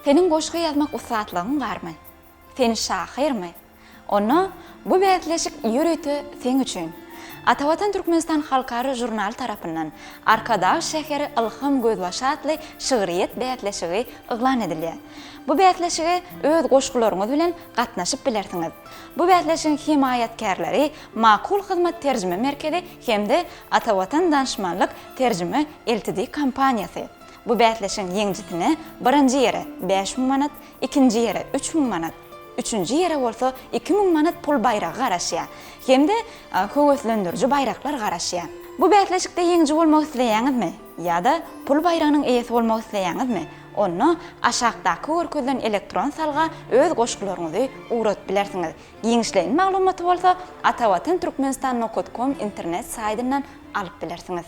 Seniň goşgy ýazmak ussatlygyň barmy? Sen şahyrmy? Onda bu bäsleşik ýörite seň üçin! Atavatan Türkmenistan halkara žurnaly tarapyndan Arkadag şäheri ylham gözbaşy atly şygryýet bäsleşigi yglan edilýär. Bu bäsleşige öz goşgularyňyz bilen gatnaşyp bilersiňiz. Bu bäsleşigiň hemaýatkärleri Makul Hyzmat terjime merkezi hem-de Atavatan Danşmanlyk terjime LTD kompaniýasy. Bu bäsleşigiň ýeňijisine birinji ýere 5000 manat, ikinji ýere 3000 manat, üçünji ýere bolsa 2000 manat pul baýragy garaşýar hem-de höweslendiriji baýraklar garaşýar. Bu bäsleşikde ýeňiji bolmak isleýäňizmi ýa-da pul baýragynyň eýesi bolmak isleýäňizmi? Onda aşakdaky görkezilen elektron salga öz goşgularyňyzy ugradyp bilersiňiz. Giňişleýin maglumaty bolsa Atavatan Türkmenistan nokat kom internet saýdyndan alyp bilersiňiz.